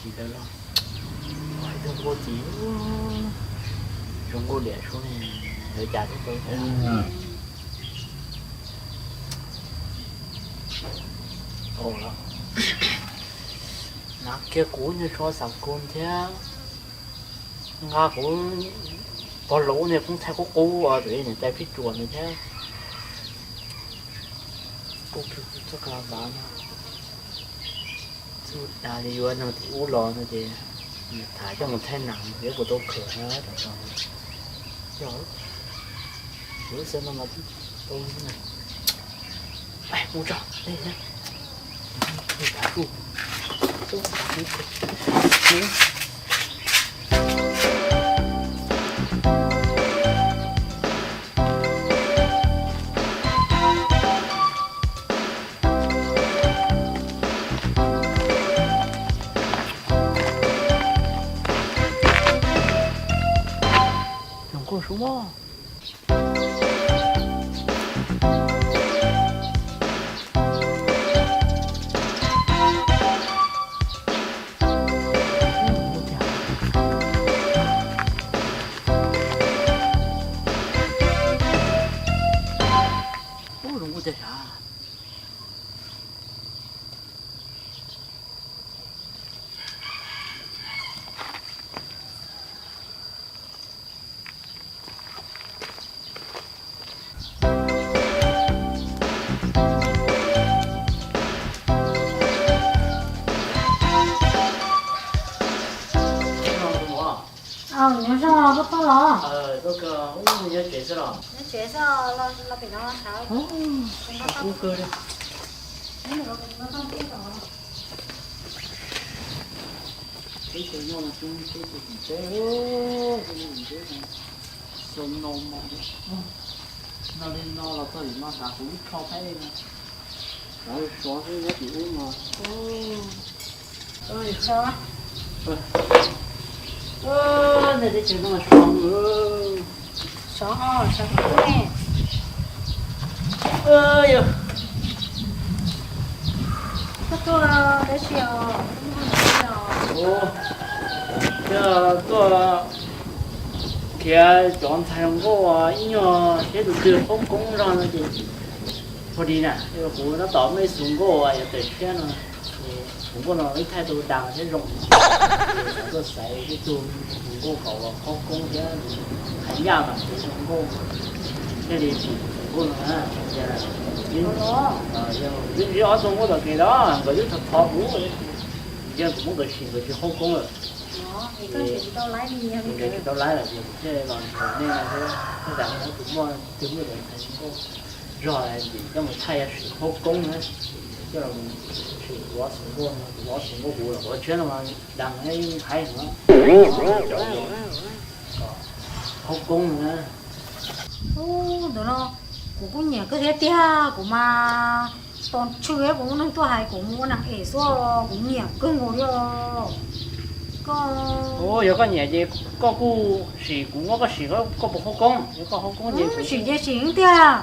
Tsis tau los, ua ib tug nkuaj txiv zoo nkuaj liam suab ne, lawv cas thiab tau. Hnav kiag kuv nyuag tsho xam kus thiab nqa kuv pog laus niag poob thaij qub qub os, thaum niam tais phij cuam ntawd thiab. Kuv txoj kab vav no, txuj dag li yuav nug tim ub los no ces tham coj mus thaij nas yuav puas tau khawm na. Yog, kuv lub xeeb no mas tau na. Mus tso, zoo nkauj sub mog. Ub, zoo nkauj tiag sav. Nyob zoo, koj tuaj los? Nyob tsev xwb los? Nyob tsev xwb, los pem no saib. Ub, kawg li. Teb chaws nyob no coob teb chaws tseem teb, teb chaws tseem teb no, xyoo no mas no li no los txog tim no xav kuv lub tsho peb no, xav sov xwb nyob tim ub no. Nej teb chaws no sov. Sov, sov kuv ne. Koj tuaj dab tsi os? Tuaj khiav cov ntxhais zoo nkauj ib nyuag seb tus twg qhaub koob zog no ces, pog di na, kuv tab tom muaj ib xus nkauj yuav tawm tshiab no, xus nkauj no ib thaij tus das thiab zoo, xav tuaj xaiv ib tug xus nkauj kom ua qhaub koob thiab hais yaj mas kuv zoo nkauj thiaj li sim xus nkauj no na. Yog twb ntsib ob tug nkauj tom kev los nkawd twb thov thov kuv, yog kuv muab nkawd sim nkawd tsis qhaub koob lawm. Nkawd tsis tau laib lawm ces kuv thiaj los nrog nej no thiab, tej zaum kuv muaj tus muaj tus ntxhais zoo nkauj zog ces coj mus thaij yog sim qhaub koob na. Coj los sim kuv ob xus nkauj no, kuv ob xus nkauj kuv los kuv tshiab no mas das heev no. Qhaub koob na. Ub, ntawm no kuv kuj nyiam kawg thiab tiag, kuv mas tos tshwm kuv muaj neeg tuaj hais kuv mus ua neeg es xwb, kuv nyiam kawg nkaus li. Koj, yog koj nyiam ces koj kuj sim kuv muab koj sim koj puas qhaub koob, yog koj qhaub koob ces sim ces sim tiag.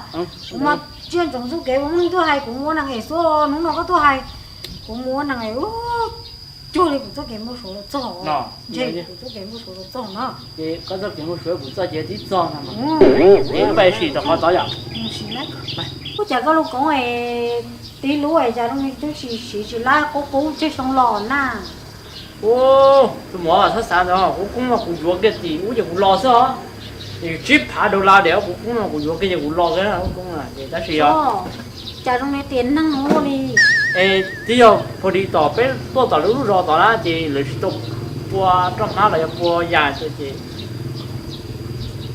Kuv mas tsiaj ntsoov txuj kev ua neeg tuaj hais kuv mus ua neeg es xwb, hnub no koj tuaj hais kuv mus ua neeg es, cuag li kuv txoj kev npau suav los txog, ntshe kuv txoj kev npau suav los txog no. Ces koj txoj kev npau suav kuv txoj kev tib txog no. Ces peb sim rau qhov tod yom. Ua cas koj lub koom es tib lub es cas zoo li twb tsis siv tsis lab qub qub tseg xyoo los na? Ub, tus muam, txhob xav ntawd, qub qub no kuv yuav kiag tim ub ces kuv los xwb os. Tsib phav dollar diam, qub qub no kuv yuav kiag ces kuv los kiag qub qub na, ces tab sis yog cas zoo li tias neeg ua luaj li. Es twb yog pha li tom peb tuaj tom lub lub zos tod na ces lawv tsis tau pua roj hmab los yog pua yas ces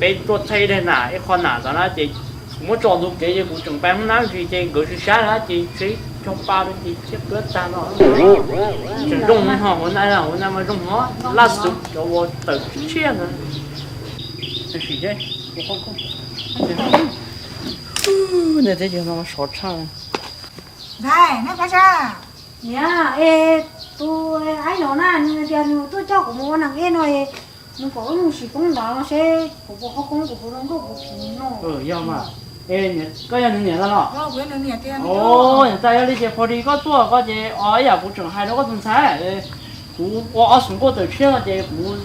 peb tuaj thaij ib daig nam ib qho nam tod na ces kuv muab tso ntu kev ces kuv tseem pais hoob nab ntsis ces nkawd tsis saib na ces tsheb cog pa rau ces thiab pab tag no. Tseem zoo ho hauv na, hauv na mas zoo ho laj xwb cov ua tawm tshiab ntawd. Sim seb, nej teb chaws no sov tshaj. Niam, es tus aib no na nws tias nws tuaj coj kuv mus ua neeg es no, nws kom wb mus sim koob ntawd no seb kuv puas qhaub koob, kuv puas zoo nkauj kuv phim no. Yog mas, koj yog nws niam ntag los? Niam tais, yog li ces pha li koj tuaj koj ces ib yam kuv tseem hais rau koj tus ntxhais, Kuv ua ob xuv nkuaj tawm tshiab no ces kuv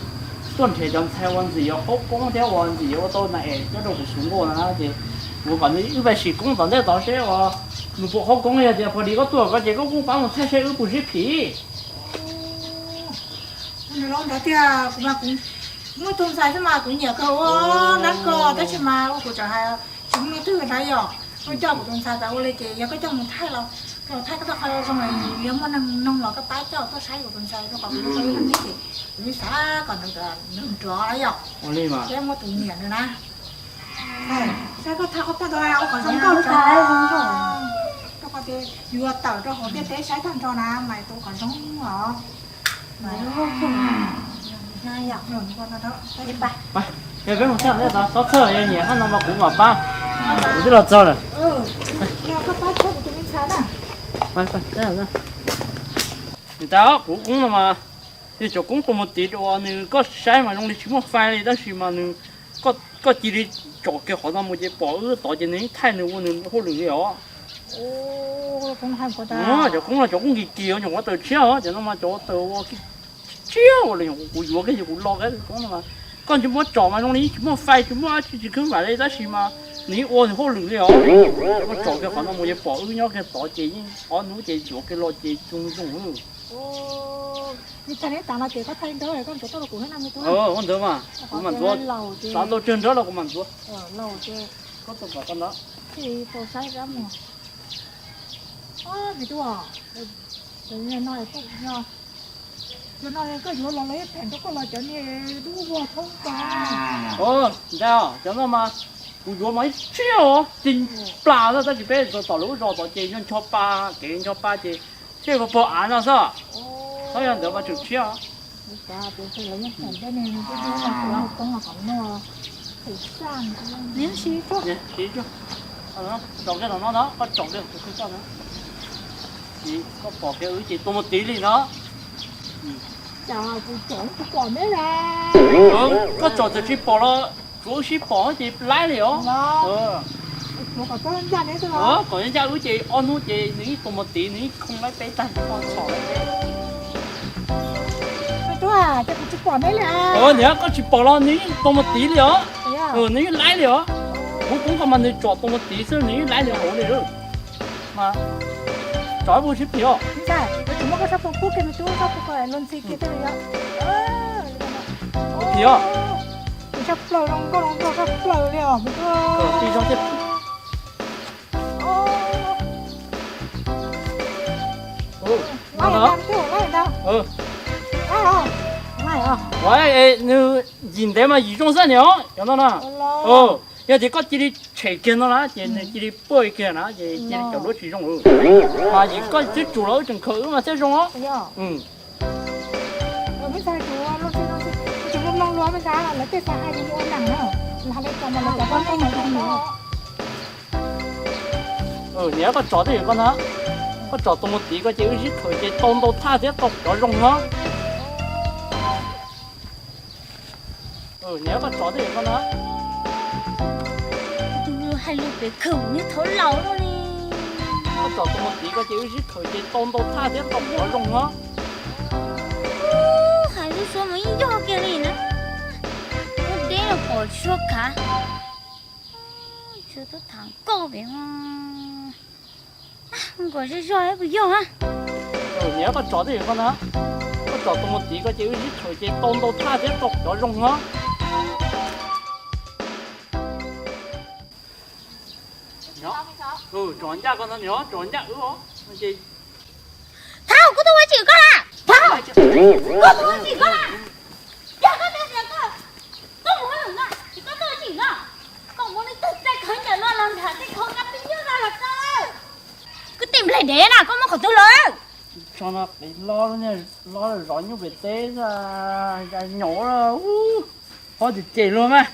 tuaj nrhiav cov ntxhais uas ntxim yuav qhaub koob thiab uas ntxim yuav ua tau nas es coj rau kuv xuv nkuaj no na ces kuv kom nws wb pab sim koob tom ntej tod seb uas nws puas qhaub koob. Yog tias pom li koj tuaj koj ces koj kuj pab mus thaij seb wb puas sib phim. Nws los ntawd tiag, kuv mas kuv muaj tus ntxhais xwb mas kuv nyiam kawg ua nab koj tab sis mas ua kuv tsam hais tsis muaj leej twg hlab yom. Koj coj kuv tus ntxhais tas ua li ces yog koj coj mus thaij los koj thaij koj tau qhov zoo zoo es yus yuav muaj neeg noog los koj pab coj tuaj saib kuv tus ntxhais rau qhov kuv ua ib leeg thiab ces kuv yeej xav kom nws nrov na yom. Thiab muaj tus nyiam nws na. Saib koj thaij qhov paj tau ua kom zoo nkauj tag. Rau qhov tias yus tawm rau hauv ntiaj teb saib tag nrho na mas tus kom zoo os. Peb mus txog tod txhob txhawj, yog nyiam hab no mas kuv mam pab. Kuv twb los txog lawm. Nws tas kuv koob no mas yog cov koob tus mus tiv rau nws, koj saib mas zoo li tsis muaj fais li tab sis mas nws, koj cia li tsom kiag qhov no mus ces pom wb tod ces nws yeej thaij nws ua nws hauj lwm li os. Cov koob no cov koob kis kis os, nyuam qhuav tawm tshiab os, cov no mas cov tawm ua tsiab ua li kuv yuav kiag ces kuv lo kiag koob no mas koj tsis muab tsom mas zoo li tsis muaj fais tsis muaj dab tsi tsis khwb vam li tab sis mas nws yeej ua nws hauj lwm li os. Koj tsom kiag qhov no mus ces pom wb nyob kiag tod ces yeej ob hnub ces yuav kiag los ces zoo zoo. Ua ntawd mas kuv mam ntxuav, xav tau tsawg nrab los kuv mam ntxuav. Koj tau kom koj ntawd. Ua ntawd cov no mas kuv yuav mas ib tsiab os, tsis plas xwb tab sis peb txog tom lub zos tod ces yog ncho pa, kev ncho pa ces thiaj pag av no xwb. Txhob yog ntawd mas tseem tshiab. Tsom kiag tom no na, koj tsom kiag kuv qhia koj na. Koj pom kiag wb ces tua mus tiv li no. Koj tsom txawm tsis pom los tsuav wb sib pom ces laib li os. Kom ncaj wb ces ob hnub ces nws ib tua mus tiv nws ib khoo laib peb tag txhom. Niam, koj tsis pom los nws ib tua mus tiv li os. Nws ib laib li os. Kuv kuv koj mas nws tsom tua mus tiv xwb nws ib laib li hauv li. Mas tsom ib pub sib phim os. Phim os. Tij zog thiab. Nws yim ntev mas yim zoo xwb niam, cov no na. Yog tias koj cia li tshem kiag no na ces nws cia li puaj kiag na ces cia li cov duab tsis zoo. Mas yim koj twb tsum los wb tseem khaws wb mas thiaj zoo os. Niam, koj tsom twj ywm koj na, koj tsom tus mus tiv ko ces wb sib khaws ces tau ntau thaj thiab tau cov zoo no. Niam, koj tsom twj ywm koj na. Tus hais lus pem khawm mus niag thaum laus no li. Koj tsom tus mus tiv ko ces wb sib khaws ces tau ntau thaj thiab tau cov zoo no. Hais lub suab mas yeej yog kiag li na. Ua deb los pom tsis tshua khav. Tsis tau tham nkauj pem. Nkaus zej zog puas yog a? Niam, koj tsom twj ywm koj na, koj tsom tus mus tiv ko ces wb sib khaws ces tau ntau thaj thiab tau cov zoo no. Tsom ncaj koj no niam, tsom ncaj wb os. Thaum koj tuaj ua tsim koj na, thaum koj tuaj ua tsim koj na, yog koj tias tias koj, koj mus hauj lwm no ces koj tuaj ua tsim no, koj muab nej tug txaij khaub ncaws no los nrhiav tej khau qab pib nyuj no los tso. Koj tej nplaig dev na koj muab qhov twg los? Tso no qis lo, lo zov nyuj pem teb, nyaum, ho cem cem luag mas,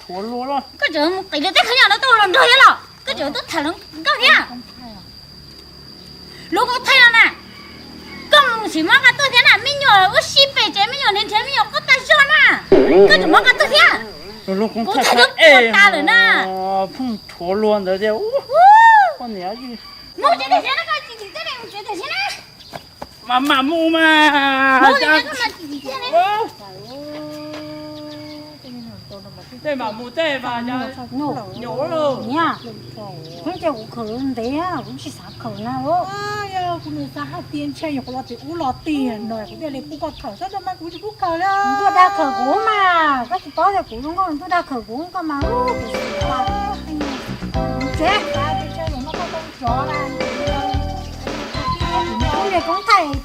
rhuav luag los. Koj tseem mus qis li tej khaub ncaws no tuaj los nrog thiab los koj tseem tuaj tham hluas nkauj thiab. Lub koob thaij no na, koj mus tsis muab nqa tuaj thiab na, me nyuam ua si pem tsev me nyuam nrhiav nrhiav me nyuam qaub tag zog na, koj tseem muab nqa tuaj thiab. Kuv thaij tau tas lawm na. Pheej rhuav luag ntawd tiag. Mus tsev tiag thiab na, koj tsis tsis teb mus tsev tiag thiab na. Mas mam mus mas. Tej mam mus tej mas. Nyuam lawm. Koj cia kuv khawm ntev, kuv tsis xav khawm na. Yog kuv nws xav hais tias ntshe yog kuv los tim ub los tim no kuv thiaj li pub koj khawm, tab sis mas kuv tsis pub khawm li. Tuaj dag khawm kuv mas, koj tsis paub tias kuv zoo nkauj tuaj dag khawm kuv, koj mas. Tsev, koj niam koob thaij.